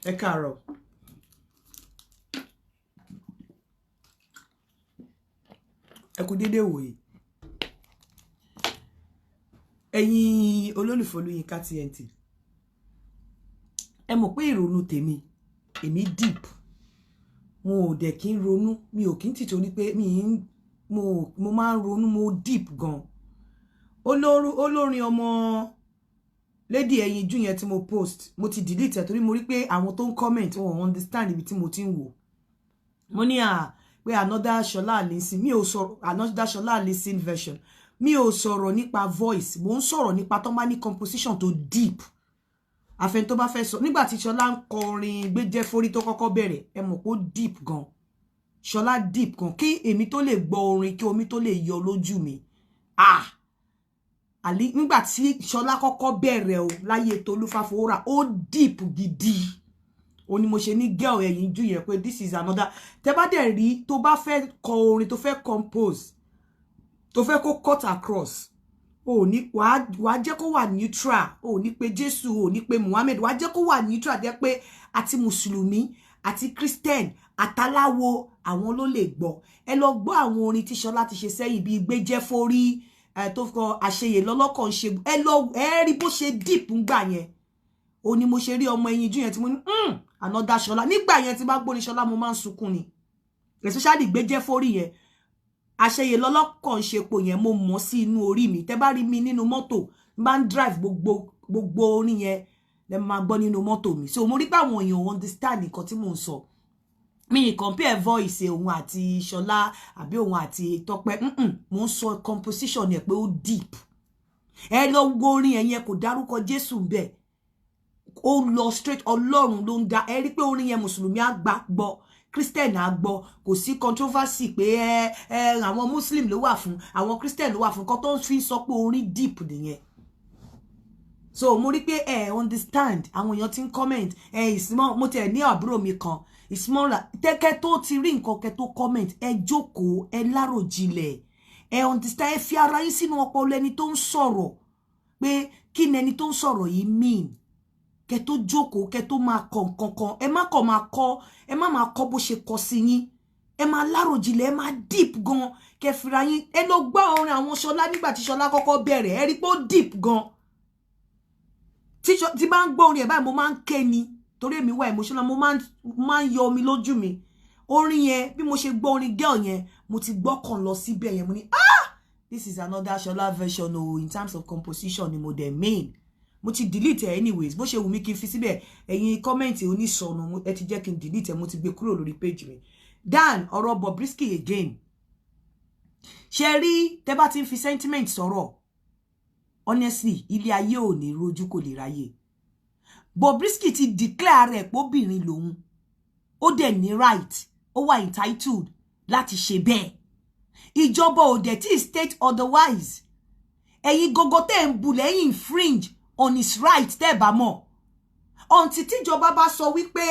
Ẹ káàárọ̀. Ẹ kú dédé wòye. Ẹ̀yin olólùfẹ́ Olúyinká TNT. Ẹ mọ̀ pé ìrònú tèmi, èmi deep. Mo ò dẹ̀ kí ń ronú, mi ò kí ń tìtorí pé mi ń mo máa ń ronú, mo deep gan. Olórin ọmọ lady ẹyinjú yẹn tí mo post, mo ti delete ẹ̀ torí mo rí pé àwọn tó ń comment wọn ò understand ibi tí mo ti ń wò. Mo ní à pé another Ṣọlá Allyson, mi ò sọ̀rọ̀ another Ṣọlá Allyson version. Mi ò sọ̀rọ̀ nípa voice, mo ń sọ̀rọ̀ nípa tó máa ní composition tó deep. Àfẹn tó bá fẹ́ sọ nígbà tí Ṣọlá ń kọrin gbéjẹ́ forí tó kọ́kọ́ bẹ̀rẹ̀, ẹ mọ̀ pé ó deep gan. Ṣọlá deep gan, kí èmi tó lè gbọ́ orin, kí omi tó lè yọ lójú mi. Ah! Àlí nígbà tí Ṣọlá kọ́kọ́ bẹ̀rẹ̀ o láyé Tolú Fáfowórà, ó deep gidi. Ó ní mo ṣe ní girl ẹ̀yìn jù yẹn pé this is another. Tẹ́ bá dẹ̀ rí tó bá fẹ́ kọ orin, tó fẹ́ compose, tó fẹ́ kó cut across, o ní wàá jẹ́ kó wà neutral. O ní pé Jésù, o ní pé Muhammed, wàá jẹ́ kó wà neutral, jẹ́ pé àti mùsùlùmí àti Christian àtàláwo àwọn ló lè gbọ́. Ẹ lọ gbọ́ àwọn orin tí Ṣọlá ti ṣe sẹ́yìn bíi gbéjẹ́ forí tó kọ àṣeyè lọ́lọ́kàn ṣe. Ẹ lọ, ẹ rí bó ṣe deep ńgbà yẹn. Ó ní mo ṣe rí ọmọ ẹyinjú yẹn tí mo ní another Ṣọlá. Nígbà yẹn tí bá gbóni Ṣọlá, mo máa ń sunkún ni, especially gbéjẹ́ forí yẹn, àṣeyè lọ́lọ́kàn ṣe po yẹn, mo mọ̀ sí inú orí mi. Tẹ́ bá rí mi nínú mọ́tò bá ń drive, gbogbo gbogbo orin yẹn lẹ máa gbọ́ nínú mọ́tò mi. So mo rí pé àwọn èèyàn understand nǹkan tí mò ń sọ. Mi compare voice òun àti Ṣọlá àbí òun àti Tọ́pẹ́. Mo ń sọ composition yẹn pé ó deep. Ẹ lọ wo orin yẹn, yẹn kò dárúkọ Jésù bẹ́ẹ̀, ó lọ straight, Ọlọ́run ló ń dá. Ẹ rí pé orin yẹn, mùsùlùmí á gbà gbọ́, Christian á gbọ́, kò sí controversy pé ẹ ẹ àwọn Muslim ló wà fún, àwọn Christian ló wà fún. Nǹkan tó ń fi sọ pé orin deep nìyẹn. So mo rí pé ẹ understand, àwọn èèyàn ti ń comment ẹ ìsìmọ́. Mo tiẹ̀ ní àbúrò mi kan ìsìmọ́ tẹ́kẹ́ tó ti rí nǹkan kẹ́ tó comment, ẹ jókòó, ẹ láròjinlẹ̀, ẹ understand, ẹ fi ara yín sínú ọpọlọ ẹni tó ń sọ̀rọ̀ pé kí ni ẹni tó ń sọ̀rọ̀ yìí mean. Kẹ́ tó jókòó, kẹ́ tó máa kọ nǹkan kan, ẹ má kọ máa kọ, ẹ má máa kọ bó ṣe kọ sí yín. Ẹ máa láròjinlẹ̀, ẹ máa deep gan, kẹ́ fira yín. Ẹ lọ gbọ́ orin àwọn Ṣọlá nígbà tí Ṣọlá kọ́kọ́ bẹ̀rẹ̀, ẹ rí pé ó deep gan. Tí bá ń gbọ́ orin ẹ̀ báyìí, mo máa ń ké ni, torí èmi wà emotional, mo máa ń yọ omi lójú mi. Orin yẹn, bí mo ṣe gbọ́ orin girl yẹn, mo ti gbọ́kàn lọ síbẹ̀ yẹn. Mo ní, "Ah, this is another Ṣọlá version o." In terms of composition ni mo dẹ̀ mean. Mo ti delete ẹ anyways, bó ṣe wù mí kí n fi síbẹ̀. Ẹ̀yin comment onísọnù, ẹ ti jẹ́ kí n delete ẹ, mo ti gbé kúrò lórí page mi. Dan ọ̀rọ̀ Bobrisky again, ṣe rí tẹ́ bá ti ń fi sentiment sọ̀rọ̀, honestly, ilé ayé ò ní rojú, kò lè ráyè. Bobrisky ti declare rẹ̀ pé obìnrin lòun, ó dẹ̀ ní right, ó wà entitled láti ṣe bẹ́ẹ̀. Ìjọba ò dẹ̀ tí state otherwise. Ẹ̀yin gogo tẹ́ ń bu lẹ́yìn infringe on his right, tẹ́ ẹ̀ bá mọ̀. Until tíjọba bá sọ wípé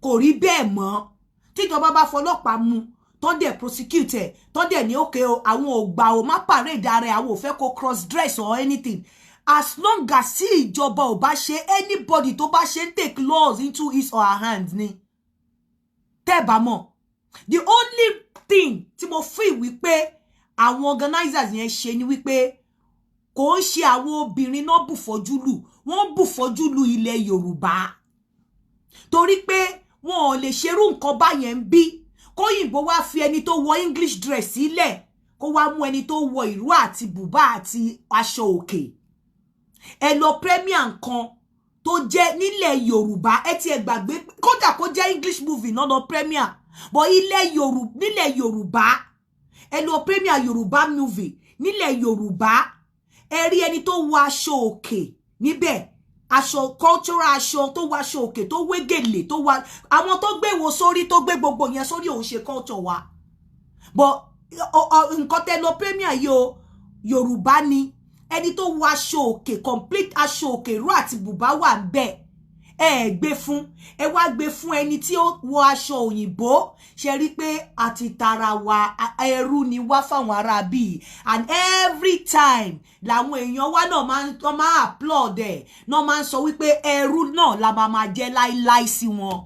kò rí bẹ́ẹ̀ mọ́, tíjọba bá fọlọ́pàá mú, tọ́ dẹ̀ prosecute ẹ̀, tọ́ dẹ̀ ní òkè o, àwọn ò gbà o, má parade ara ẹ̀, àwọn ò fẹ́ kó cross dress or anything. As long as tí ìjọba ò bá ṣe, anybody tó bá ṣe ń take laws into his or her hands ni. Tẹ́ ẹ̀ bá mọ̀, the only thing tí mo feel wípé àwọn organizers yẹn ṣe ni wípé kò ń ṣe àwọn obìnrin náà bùfọ́jú lù, wọ́n bùfọ́jú lù ilẹ̀ Yorùbá, torí pé wọn ò lè ṣerú nǹkan báyẹn ń bí kóyìnbó wá fi ẹni tó wọ English dress sílẹ̀, kó wá mú ẹni tó wọ ìró àti bùbá àti aṣọ òkè. Ẹ lọ premiere nǹkan tó jẹ́ nílẹ̀ Yorùbá, ẹ ti ẹ gbàgbé, kódà kó jẹ́ English movie náà lọ premiere, but ilẹ̀ Yorùbá, nílẹ̀ Yorùbá, ẹ lọ premiere Yorùbá movie nílẹ̀ Yorùbá, ẹ rí ẹni tó wọ aṣọ òkè níbẹ̀, aṣọ cultural, aṣọ tó wọ aṣọ òkè, tó wé gèlè, tó wọ àwọn tó gbé wo sórí, tó gbé gbogbo yẹn sórí, òun ṣe culture wa. But nǹkan tẹ́ lọ premiere yìí o, Yorùbá ni ẹni tó wọ aṣọ òkè, complete aṣọ òkè, ìró àti bùbá wà ń bẹ̀. Ẹ gbé fún, ẹ wá gbé fún ẹni tí ó wọ aṣọ òyìnbó. Ṣe rí pé àti tara wa, ẹrú ni wá fáwọn ará bíi. And every time làwọn èèyàn wa náà máa ń máa applaud ẹ náà, máa ń sọ wípé ẹrú náà la máa máa jẹ́ láíláí sí wọn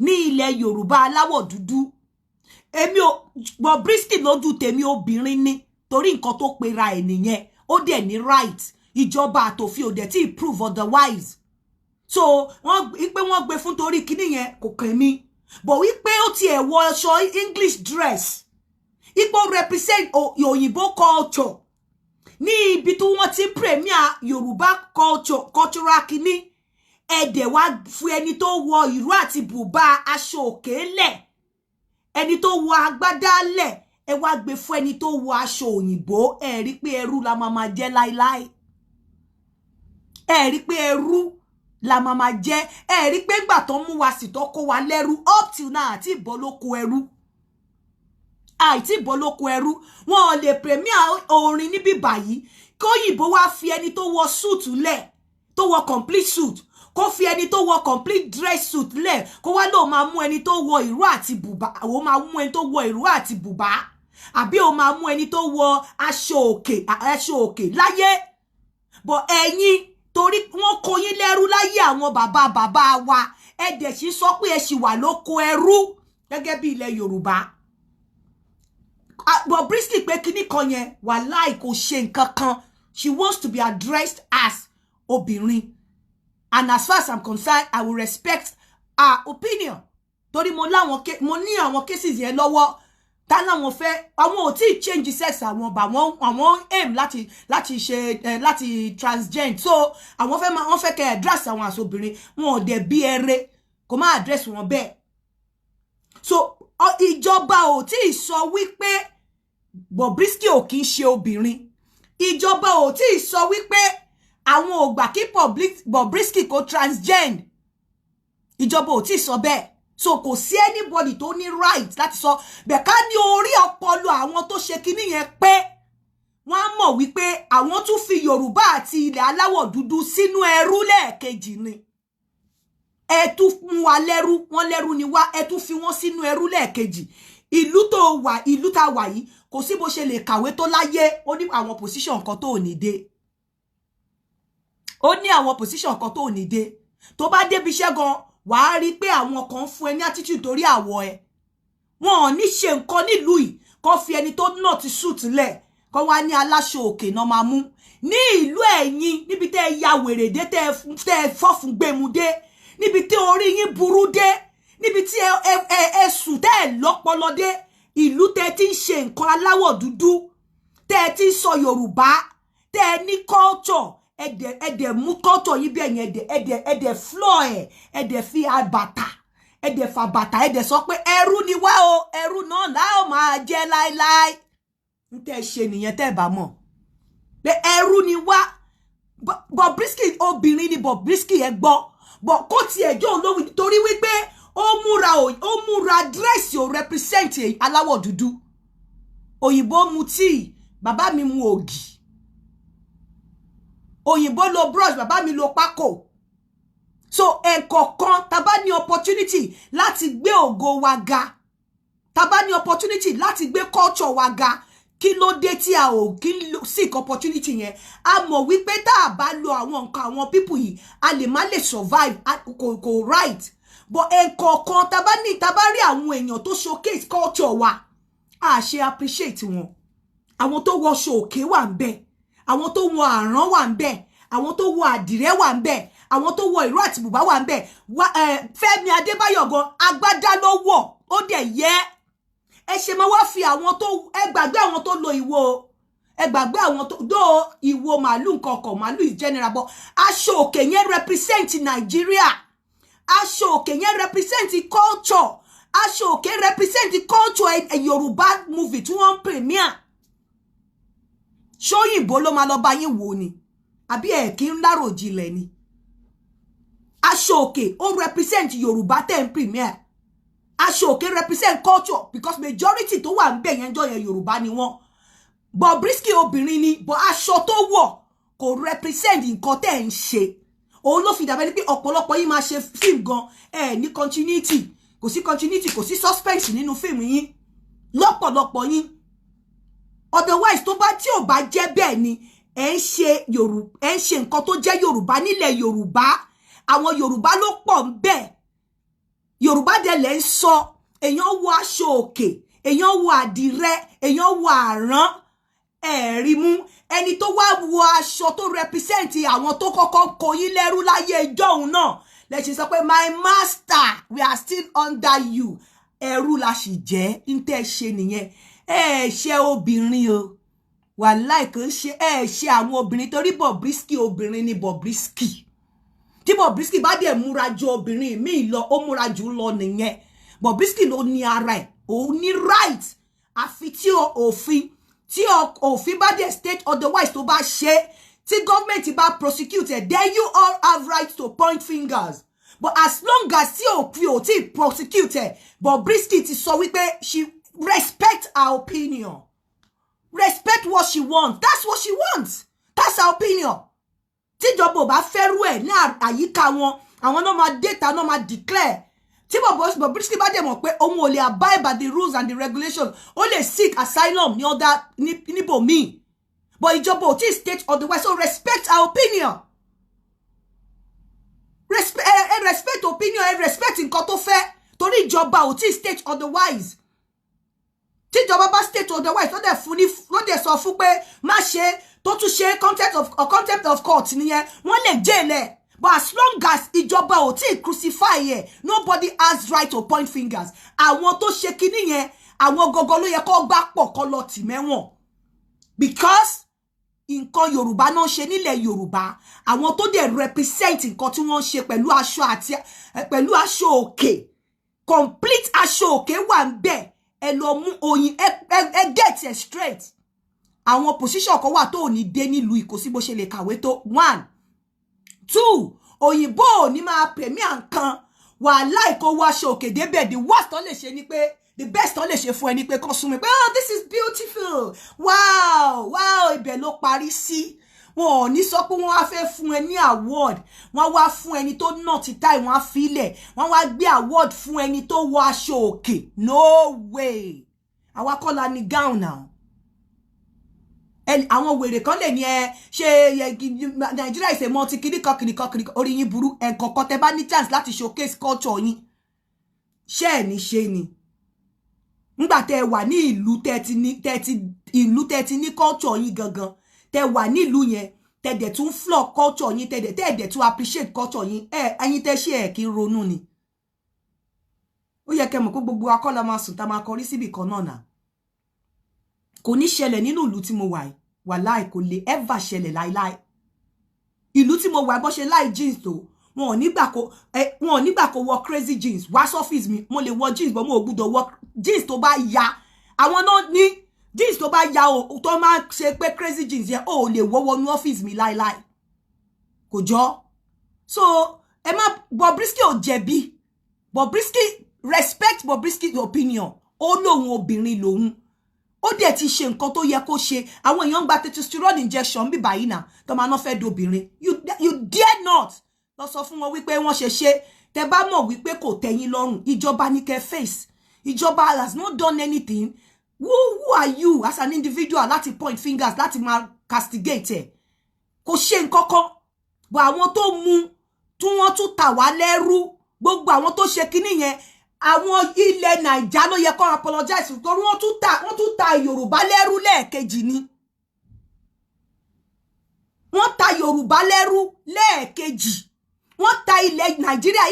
ní ilẹ̀ Yorùbá aláwọ̀ dúdú. Èmi ò Bobrisky lójú tèmi, obìnrin ni, torí nǹkan tó pera ẹ̀ nìyẹn. Ó dẹ̀ ní right, ìjọba àtòfin ò dẹ̀ tí ì prove otherwise. So wọ́n pé wọ́n gbé fún torí kíní yẹn kò kàn mí, but wípé ó tiẹ̀ wọ aṣọ English dress, ipò represent òyìnbó culture ní ibi tí wọ́n ti ń premier Yorùbá culture, cultural kíní, ẹ̀dẹ̀ wá fún ẹni tó wọ ìró àti bùbá, aṣọ òkè lẹ̀, ẹni tó wọ agbádá lẹ̀, ẹ wá gbé fún ẹni tó wọ aṣọ òyìnbó. Ẹ rí pé ẹrú la máa máa jẹ́ láíláí. Ẹ rí pé ẹrú la máa máa jẹ́. Ẹ rí pé ńgbà tó mú wa sì tó kó wa lẹ́rú, up till now àti ìbọn ló kó ẹrú, àìtí ìbọn ló kó ẹrú. Wọn ò lè premier orin níbí báyìí kí òyìnbó wá fi ẹni tó wọ suit lẹ̀, tó wọ complete suit, kó fi ẹni tó wọ complete dress suit lẹ̀, kó wá lóun máa mú ẹni tó wọ ìró àti bùbá. Òun máa mú ẹni tó wọ ìró àti bùbá, àbí òun máa mú ẹni tó wọ aṣọ òkè, aṣọ òkè láyé? But ẹ̀yin, torí wọ́n kó yín lẹ́rú láyé àwọn bàbá bàbá wa, ẹ dẹ̀ sì sọ pé ẹ sì wà lóko ẹrú gẹ́gẹ́ bí ilẹ̀ Yorùbá. Bobrisky pé kíní kan yẹn, wàláì kò ṣe nǹkan kan. She wants to be addressed as obìnrin, and as far as I'm concerned, I will respect her opinion, torí mo láwọn, mo ní àwọn cases yẹn lọ́wọ́ tá láwọn fẹ́, àwọn ò tí ì change sex àwọn bá àwọn, àwọn aim láti ṣe láti transgender. So àwọn fẹ́ máa, wọ́n fẹ́ kẹ́ address àwọn as obìnrin. Wọn ò dẹ̀ bí ẹrẹ kò má address wọn bẹ́ẹ̀. So ìjọba ò tí ì sọ wípé Bobrisky ò kí ń ṣe obìnrin. Ìjọba ò tí ì sọ wípé àwọn ò gbà kí Bobrisky kó transgender. Ìjọba ò tí ì sọ bẹ́ẹ̀. So kò sí anybody tó ní right láti sọ bẹ́ẹ̀. Ká ní orí ọpọlọ àwọn tó ṣe kinní yẹn pé wọ́n á mọ̀ wípé àwọn tún fi Yorùbá àti ilẹ̀ aláwọ̀ dúdú sínú ẹrú lẹ́ẹ̀kejì ni. Ẹ tún mú wa lẹ́rú, wọ́n lẹ́rú ni wá, ẹ tún fi wọ́n sínú ẹrú lẹ́ẹ̀kejì. Ìlú tó wà, ìlú tá wà yìí, kò sí bó ṣe lè kàwé tó láyé, ó ní àwọn position kan tó ò ní dé, ó ní àwọn position kan tó ò ní dé. Tó bá débi iṣẹ́ gan, wàá rí pé àwọn kan fún ẹ ní attitude torí àwọ̀ ẹ. Wọn ò ní ṣe nǹkan nílùú yìí kó fi ẹni tó náà ti suit lẹ̀, kó wá ní aláṣọ òkè náà máa mú. Ní ìlú ẹ̀yin, níbi tẹ́ ẹ ya wèrè dé, tẹ́ ẹ fọ́fun gbẹmu dé, níbi tí orí yín burú dé, níbi tí ẹ sùn tẹ́ ẹ lọ́pọlọ dé, ìlú tẹ́ ti ń ṣe nǹkan aláwọ̀ dúdú, tẹ́ ẹ ti ń sọ Yorùbá, tẹ́ ẹ ní culture, ẹdẹ mú culture yín bí ẹ̀yìn, ẹdẹ floor ẹ, ẹdẹ fi àbàtà, ẹdẹ fà bàtà, ẹdẹ sọ pé ẹrú ni wá o, ẹrú náà láò máa jẹ́ láéláé. Ń tẹ́ ṣe nìyẹn, tẹ́ bá mọ̀ pé ẹrú ni wá. Bobrisky obìnrin ni Bobrisky, ẹ gbọ́ bọ̀, kó tiẹ̀ jẹ́ olówó, torí wípé ó múra, ó múra dress ò represent aláwọ̀ dúdú. Òyìnbó mu tíì, bàbá mi mu ògì. Òyìnbó lo brush, bàbá mi lo pákò. So ẹ̀kọ̀ọ̀kan tá bá ní opportunity láti gbé ògo wa ga, tá bá ní opportunity láti gbé culture wa ga, kí ló dé tí a ò kí seek opportunity yẹn? A mọ̀ wípé tá a bá lo àwọn nǹkan àwọn people yìí, a lè má lè survive. Kò right, but ẹ̀kọ̀ọ̀kan tá bá ní, tá bá rí àwọn èèyàn tó showcase culture wa, a ṣe appreciate wọn. Àwọn tó wọṣọ òkè wà ń bẹ̀, àwọn tó wọ àrán wà ń bẹ̀, àwọn tó wọ àdìrẹ wà ń bẹ̀, àwọn tó wọ ìró àti bùbá wà ń bẹ̀. Fẹ́mi Adébáyọ̀ gan, agbádá ló wọ̀, ó dẹ̀ yẹ. Ẹ ṣe máa wá fi àwọn tó, ẹ gbàgbé àwọn tó lo ìwo, ẹ gbàgbé àwọn tó dó ìwo màálù, nǹkan ọkọ̀ màálù is general, but aṣọ òkè yẹn represent Nàìjíríà, aṣọ òkè yẹn represent culture, aṣọ òkè represent culture Yorùbá movie tí wọ́n ń premiere. Ṣóyìnbó ló máa lọ bá yín wò ni, àbí ẹ̀ kí ń láròjinlẹ̀ ni? Aṣọ òkè ó represent Yorùbá tẹ̀ ń premiere. Aṣọ òkè represent culture because majority tó wà ń bẹ̀ yẹn jọ yẹn, Yorùbá ni wọ́n. Bobrisky obìnrin ni, but aṣọ tó wọ̀ kò represent nǹkan tẹ̀ ń ṣe. Òun ló fi dàbẹ́ ni pé ọ̀pọ̀lọpọ̀ yín máa ṣe fíìmù gan, ẹ ní continuity, kò sí continuity, kò sí suspense nínú fíìmù yín lọ́pọ̀lọpọ̀ yín. Otherwise, tó bá tí ò bá jẹ́ bẹ́ẹ̀ ni, ẹ ń ṣe Yorùbá, ẹ ń ṣe nǹkan tó jẹ́ Yorùbá nílẹ̀ Yorùbá. Àwọn Yorùbá ló pọ̀ ń bẹ̀, Yorùbá dẹ̀ lẹ́ ń sọ. Èèyàn wọ aṣọ òkè, èèyàn wọ àdìrẹ, èèyàn wọ àrán, ẹ̀rí mú ẹni tó wá wọ aṣọ tó represent àwọn tó kọ́kọ́ kó yín lẹ́rú láyé ìjọ́hun náà. Lẹ ṣe sọ pé, "My master, we are still under you." Ẹrú la sì jẹ́. Ń tẹ́ ṣe nìyẹn. Ẹ ṣe obìnrin o, wàláì kò ń ṣe ẹ ṣe àwọn obìnrin, torí Bobrisky, obìnrin ni Bobrisky. Tí Bobrisky bá dẹ̀ múra ju obìnrin míì lọ, ó múra jù lọ nìyẹn. Bobrisky ló ní ara ẹ̀, òun ní right, àfi tí òfin bá dẹ̀ state otherwise. Tó bá ṣe, tí gọ́ọ̀mẹ̀ntì bá prosecute ẹ̀, then you all have right to point fingers. But as long as tí òfin ò tí prosecute ẹ̀, Bobrisky ti sọ wípé she respect her opinion, respect what she wants. That's what she wants, that's her opinion. Tíjọba ò bá fẹ́rù ẹ̀ ní àyíká wọn, àwọn náà máa déta, náà máa declare. Tí Bobrisky bá dẹ̀ mọ̀ pé òun ò lè abide by the rules and the regulations, ó lè seek asylum ní ọ̀dà níbòmíì, but ìjọba ò tí state otherwise. So respect our opinion, respect, ẹ respect opinion, ẹ respect nǹkan tó fẹ́, torí ìjọba ò tí state otherwise. Tíjọba bá state otherwise, tó dẹ̀ fún ní, ló dẹ̀ sọ fún pé má ṣe, tó tún ṣe, contempt of court nìyẹn, wọ́n lè jail ẹ̀. But as long as ìjọba ò tí crucify ẹ̀, nobody has right to point fingers. Àwọn tó ṣe kinní yẹn, àwọn gọgọ ló yẹ kó gbá pọ̀, kó lọ tì mẹ́wọ̀n, because nǹkan Yorùbá náà ṣe nílẹ̀ Yorùbá. Àwọn tó dẹ̀ represent nǹkan tí wọ́n ń ṣe pẹ̀lú aṣọ àti pẹ̀lú aṣọ òkè, complete aṣọ òkè wà ń bẹ̀. Ẹ lọ mú oyin, ẹ get it straight. Àwọn position kan wà tó ò ní dé nílùú ìkó sí bó ṣe lè kàwé tó. One, two, òyìnbó ò ní máa premier nǹkan. Wàhálà ìkówó aṣọ òkè débẹ̀, the worst tó lè ṣe ni pé, the best tó lè ṣe fún ẹ ni pé kán sún mi pé, "Oh, this is beautiful, wow, wow." Ibẹ̀ ló parí sí. Wọn ò ní sọ pé wọ́n á fẹ́ fún ẹ ní award. Wọ́n wá fún ẹni tó nà títà, wọ́n á filẹ̀, wọ́n wá gbé award fún ẹni tó wọ aṣọ òkè. No way! Àwa kọ́ la ní gown now. Àwọn wèrè kan lè ní ẹ ṣe Nàìjíríà ìṣe mọ ti kìnnìkan kìnnìkan kìnnìkan. Orí yín burú. Ẹ̀kọ̀ọ̀kan tẹ bá ní chance láti showcase culture yín, ṣé ẹ̀ ní ṣe ni? Nígbà tẹ wà ní ìlú tẹ ti ní, tẹ ti ìlú tẹ ti ní culture yín gangan, tẹ wà nílùú yẹn, tẹ dẹ̀ tún flog culture yín, tẹ dẹ̀ tún appreciate culture yín. Ẹ ẹ̀yin tẹ ṣe ẹ̀ kí ń ronú ni. Ó yẹ kẹ́ mọ̀ pé gbogbo akọ́lá máa sùn tá máa kọrí síbì kan náà nà. Kò ní ṣẹlẹ̀ nínú ìlú tí mo wà yìí. Wàláì, kò lè ever ṣẹlẹ̀ láíláí. Ìlú tí mo wà, bó ṣe láì jeans tó, wọn ò nígbà kó wọ crazy jeans wá sọ́fíìsì mi. Mo lè wọ jeans, but mo ò gbúdọ̀ wọ jeans tó bá ya. Àwọn náà ní jeans tó bá ya o, tó máa ṣe pé crazy jeans yẹn, o ò lè wọ́ wọnú ọ́fíìsì mi láíláí, kò jọ. So ẹ má, Bobrisky ò jẹ̀bi. Bobrisky, respect Bobrisky opinion. Ó lóun obìnrin lòun, ó dẹ̀ ti ṣe nǹkan tó yẹ kó ṣe. Àwọn èèyàn ń gba testosterone injection bí báyìí náà tó máa ná fẹ́ dobìnrin. You dare not lọ sọ fún wọn wípé wọ́n ṣe ṣe. Tẹ bá mọ̀ wípé kò tẹ́yín lọ́rùn, ìjọba ní kẹ́ face. Ìjọba has not done anything. Who are you as an individual láti point fingers, láti máa castigate ẹ̀? Kò ṣe nǹkan kan. But àwọn tó mú tí wọ́n tún tà wá lẹ́rú, gbogbo àwọn tó ṣe kinní yẹn, àwọn ilẹ̀ Nàìjà ló yẹ kó apologize, torí wọ́n tún ta Yorùbá lẹ́rú lẹ́ẹ̀kejì ni. Wọ́n ta Yorùbá lẹ́rú lẹ́ẹ̀kejì. Wọ́n ta ilẹ̀ Nàìjíríà,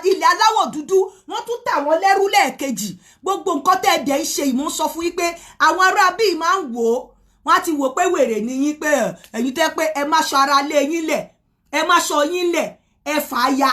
ilẹ̀ aláwọ̀ dúdú, wọ́n tún tà wọ́n lẹ́rú lẹ́ẹ̀kejì. Gbogbo nǹkan tẹ́ ẹ dẹ̀ ń ṣe, ìmọ̀ ń sọ fún yín pé àwọn ará bíi máa ń wò ó, wọ́n á ti wò pé wèrè ni yín, pé ẹ̀yin tẹ́ pé ẹ má ṣọ ara lé yín lẹ̀, ẹ má ṣọ yín lẹ̀, ẹ fà á ya,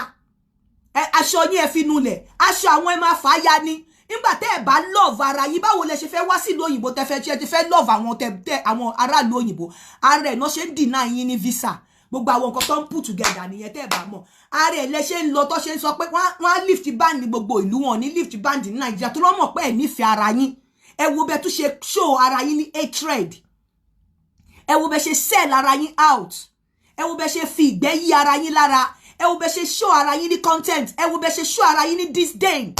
aṣọ yín ẹ fi nulẹ̀, aṣọ àwọn ẹ máa fà á ya ni. Nígbà tẹ́ ẹ bá love ara yín, báwo lẹ ṣe fẹ́ wá sílùú òyìnbó? Tẹ́ fẹ́ ṣe ti fẹ́ love àwọn tẹ àwọn aráàlú òyìnbó, ara ẹ̀ náà ṣe ń deny yín ní visa. Gbogbo àwọn nǹkan tó ń put together nìyẹn. Tẹ́ ẹ bá mọ̀, ara ẹ̀ lẹ ṣe ń lọ tó ṣe ń sọ pé wọ́n á lift ban ní gbogbo ìlú, wọn ní lift ban ní Nàìjíríà, tó lọ́ mọ̀ pé ẹ̀ nífẹ̀ẹ́ ara yín. Ẹ wo bẹ́ẹ̀ tún ṣe show ara yín ní hatred. Ẹ wo bẹ́ẹ̀ ṣe sell ara yín out. Ẹ wo bẹ́ẹ̀ ṣe fi ìgbẹ́ yí ara yín lára. Ẹ wo bẹ ṣe show ara yín ní contempt. Ẹ wo bẹ ṣe show ara yín ní disdain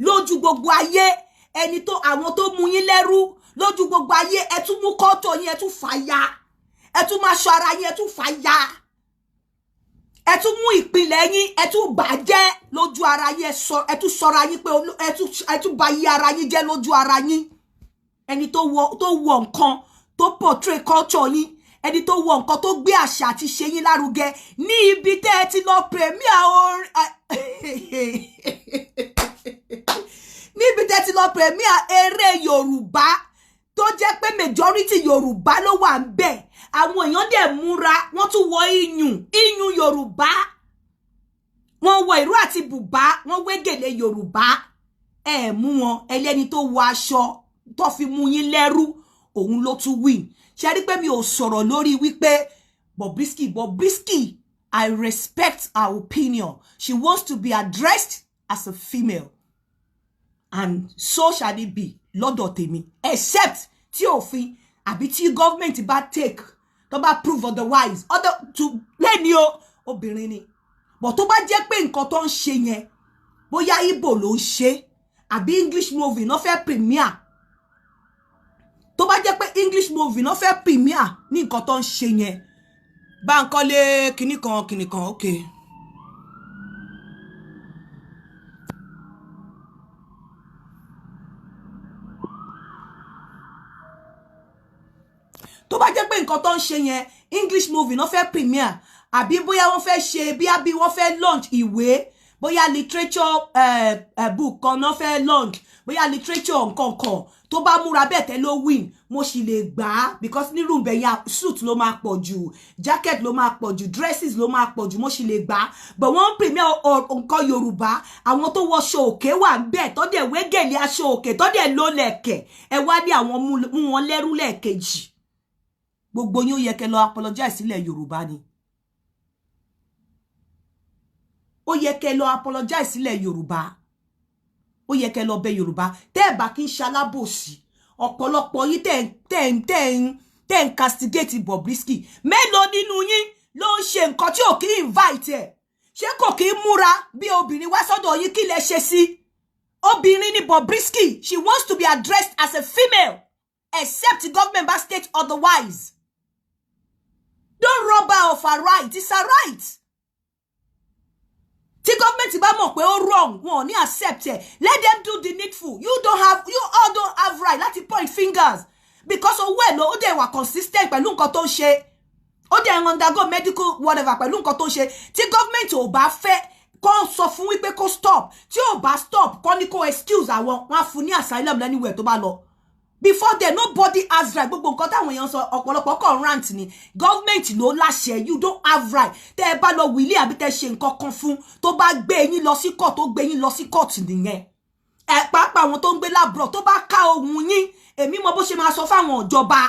lójú gbogbo ayé. Ẹni tó, àwọn tó mú yín lẹ́rú lójú gbogbo ayé, ẹ tún mú kọ́tò yín, ẹ tún fà ya, ẹ tún máa ṣọ ara yín, ẹ tún fà ya, ẹ tún mú ìpìlẹ̀ yín, ẹ tún bàjẹ́ lójú ara yín. Ẹ tún sọra yín pé ẹ tún bà yí ara yín jẹ́ lójú ara yín. Ẹni tó wọ nǹkan tó portray culture yín, ẹni tó wọ nǹkan tó gbé àṣà àti ṣe yín lárugẹ ní ibi tẹ́ ẹ ti lọ premiere orin, níbi tẹ́ ti lọ premiere eré Yorùbá tó jẹ́ pé majority Yorùbá ló wà ń bẹ̀. Àwọn èèyàn dẹ̀ múra, wọ́n tún wọ iyùn, iyùn Yorùbá, wọ́n wọ ìró àti bùbá, wọ́n wé gèlè Yorùbá. Ẹ mú wọn ẹlẹ́ni tó wọ aṣọ tó fi mú yín lẹ́rú, òun ló tún win. Ṣe rí pé mi ò sọ̀rọ̀ lórí wípé Bobrisky, Bobrisky, I respect her opinion. She wants to be addressed as a female and so shall it be lọ́dọ̀ tèmi, except tí òfin àbí tí government bá take, tó bá prove otherwise. Other to lẹ́ni o, obìnrin ni. But tó bá jẹ́ pé nǹkan tó ń ṣe yẹn, bóyá Igbo ló ń ṣe àbí English movie náà fẹ́ premiere, tó bá jẹ́ pé English movie náà fẹ́ premiere ní nǹkan tó ń ṣe yẹn, Báńkọ́lé kinní kan kinní kan, okay. Tó bá jẹ́ pé nǹkan tó ń ṣe yẹn, English movie náà fẹ́ premiere, àbí bóyá wọ́n fẹ́ ṣe bí wọ́n fẹ́ launch ìwé, bóyá literature book kan náà fẹ́ launch, bóyá literature nǹkan kan, tó bá múra bẹ́ẹ̀ tẹ́ ló win, mo sì lè gbà á, because nírú ibẹ̀ yẹn, suit ló máa pọ̀ jù, jacket ló máa pọ̀ jù, dresses ló máa pọ̀ jù. Mo sì lè gbà á. But wọ́n ń premiere nǹkan Yorùbá, àwọn tó wọṣọ òkè wà ń bẹ̀, tó dẹ̀ wé gèlè aṣọ òkè, tó dẹ̀ ló lẹ̀kẹ̀. Ẹ wá ní àwọn mú wọn lẹ́rú lẹ́ẹ̀kejì. Gbogbo yín, ó yẹ kẹ́ lọ apologize sílẹ̀ Yorùbá ni. Ó yẹ kẹ́ lọ apologize sílẹ̀ Yorùbá. Ó yẹ kẹ́ lọ bẹ̀ Yorùbá. Tẹ́ ẹ̀ bá kí ń ṣalábòsí, ọ̀pọ̀lọpọ̀ yín tẹ́ ń castigate Bobrisky, mélòó nínú yín ló ń ṣe nǹkan tí ò kí invite ẹ̀? Ṣé kò kí ń múra bí obìnrin wá sọ́dọ̀ yín? Kí lẹ ṣe sí? Obìnrin ni Bobrisky. She wants to be addressed as a female, except the government bá state otherwise. Don't rob her of her right. It's her right. Tí gọ́ọ̀mẹ̀ntì bá mọ̀ pé ó wrong, wọn ò ní accept ẹ̀. Let them do the needful. You all don't have right láti point fingers, because owó ẹ̀ ló ó dẹ̀ wà consistent pẹ̀lú nǹkan tó ń ṣe, ó dẹ̀ ń undergo medical whatever pẹ̀lú nǹkan tó ń ṣe. Tí gọ́ọ̀mẹ̀ntì ò bá fẹ́, kó sọ fún wípé kó stop. Tí ò bá stop, kó ní kó excuse àwọn, wọn á fún ní asylum anywhere tó bá lọ. Before then, nobody has right. Gbogbo nǹkan táwọn èèyàn sọ, ọ̀pọ̀lọpọ̀ kàn rant ni. Government ló láṣẹ. You don't have right. Tẹ́ ẹ bá lọ wílé àbí tẹ́ ṣe nǹkan kan fún, tó bá gbé yín lọ sí court, tó gbé yín lọ sí court nìyẹn. Ẹ pàápàá àwọn tó ń gbé l'abroad, tó bá ká ohun yín, èmi mọ bó ṣe máa sọ fáwọn ìjọba.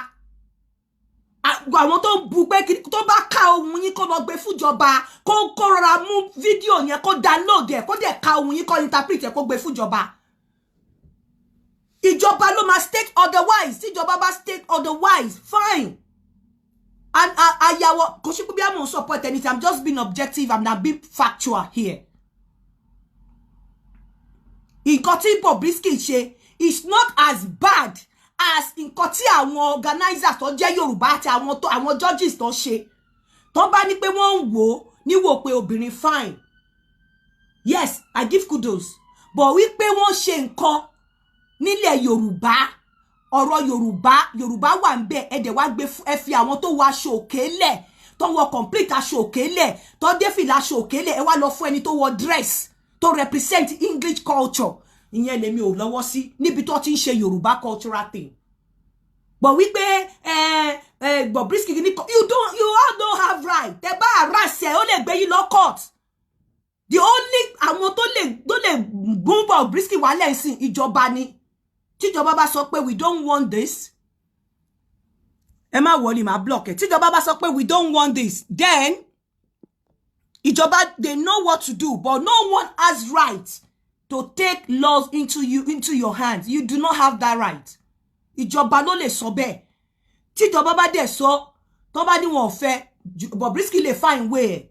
Àwọn tó ń bu pé tó bá ká ohun yín, kó lọ gbé fúnjọba, kó rọra mú fídíò yẹn, kó download ẹ, kó dẹ̀ ka ohun yín, kó interpret ẹ, kó gbé fúnjọba. Ìjọba ló máa state otherwise. Tíjọba bá state otherwise, fine. And àyàwó kò sí pé bí I'm support anything. I'm just being objective. I'm not being factual here. Nǹkan tí Bobrisky ṣe is not as bad as nǹkan tí àwọn organizers tó jẹ́ Yorùbá àti àwọn tó àwọn judges tó ṣe. Tó bá ní pé wọ́n ń wò ó níwò pé obìnrin, fine, yes, I give kudos. But wípé wọ́n ṣe nǹkan nílẹ̀ Yorùbá, ọ̀rọ̀ Yorùbá, Yorùbá wà ń bẹ̀, ẹ dẹ̀ wá gbé, ẹ fi àwọn tó wọ aṣọ òkè lẹ̀, tó wọ complete aṣọ òkè lẹ̀, tó dé fìlà aṣọ òkè lẹ̀, ẹ wá lọ fún ẹni tó wọ dress tó represent English culture. Ìyẹn lèmi ò lọ́wọ́ sí níbi tó ti ń ṣe Yorùbá cultural thing. But wípé ẹ ẹ Bobrisky ní, you all don't have right. Tẹ bá harass ẹ, ó lè gbé yín lọ court. The only àwọn tó lè gún Bobrisky wálẹ̀ sí ìjọba ni. Tíjọba bá sọ pé we don't want this, ẹ má wọlé, má block ẹ. Tíjọba bá sọ pé we don't want this, then ìjọba, they know what to do. But no one has right to take laws into your hands. You do not have that right. Ìjọba ló lè sọ bẹ́ẹ̀. Tíjọba bá dẹ̀ sọ, tó bá ní wọn ò fẹ́, Bobrisky lè find way ẹ̀.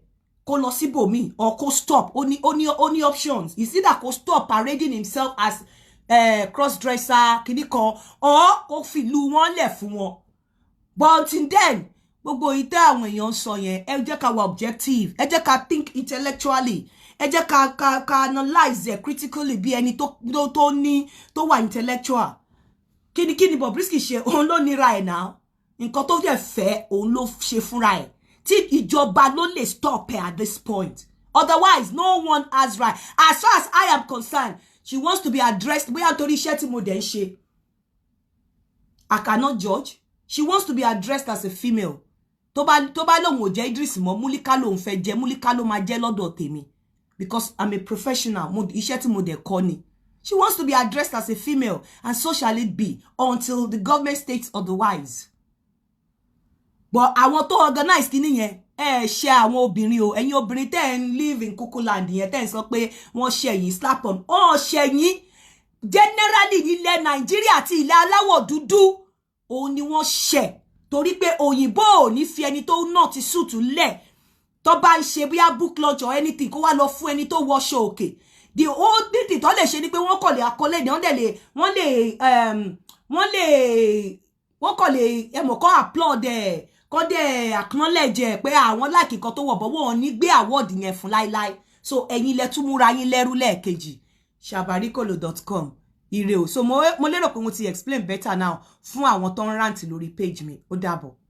Kó lọ síbòmíì or kó stop. Ó ní options. It's either kó stop parading himself as cross-dresser kìíní kan or kó fìlú wọn lẹ̀ fún wọn. But until then, gbogbo ìtẹ́ àwọn èèyàn ń sọ yẹn, ẹ jẹ́ ká wà objective, ẹ jẹ́ ká think intellectually, ẹ jẹ́ ká analyse ẹ̀ critically bí ẹni tó ní tó wà intellectual. Kíni Bobrisky ṣe? Òun ló nira ẹ̀ náà. Nǹkan tó dẹ̀ fẹ́, òun ló ṣe fúnra ẹ̀. Tí ìjọba ló lè stop her at this point. Otherwise, no one has right. As far as I am concerned, she wants to be addressed, bóyá nítorí iṣẹ́ tí mo dẹ̀ ń ṣe, I cannot judge. She wants to be addressed as a female. Tó bá lòun ò jẹ́ Idris mọ́, Múlíká lòun fẹ́ jẹ́, Múlíká ló máa jẹ́ lọ́dọ̀ tèmi, because I'm a professional. Mo iṣẹ́ tí mo dẹ̀ kọ́ ni. She wants to be addressed as a female, and so shall it be until the government states otherwise. But àwọn tó organize kíní yẹn, ẹ ṣe àwọn obìnrin o. Ẹ̀yin obìnrin tẹ́ ń live in Kukuland yẹn, tẹ́ ń sọ pé wọ́n ṣe yín, slap on wọ́n ṣe yín. Generally, ilẹ̀ Nàìjíríà àti ilẹ̀ aláwọ̀ dúdú, òun ni wọ́n ṣẹ̀, torí pé òyìnbó ò ní fi ẹni tó náà ti suit lẹ̀ tó bá ń ṣe bóyá book launch or anything, kó wá lọ fún ẹni tó wọṣọ òkè. The only thing tó lè ṣe ni pé wọ́n kàn lè àkọlé ni wọ́n dẹ̀ lè wọ́n lè wọ́n lè wọ́n kàn lè ẹmọ̀ kọ́ applaud ẹ̀, kọ́ dẹ̀ acknowledge ẹ̀ pé àwọn like nǹkan tó wọ̀ bọ̀. Wọ́n ní gbé award yẹn fún láíláí. So ẹ̀yin lẹ tún múra yín lẹ́rú lẹ́ẹ̀kejì. Shabarikolo.com, ire o. So mo lérò pé mo ti explain better now fún àwọn tó ń rant lórí page mi. Ó dàbọ̀.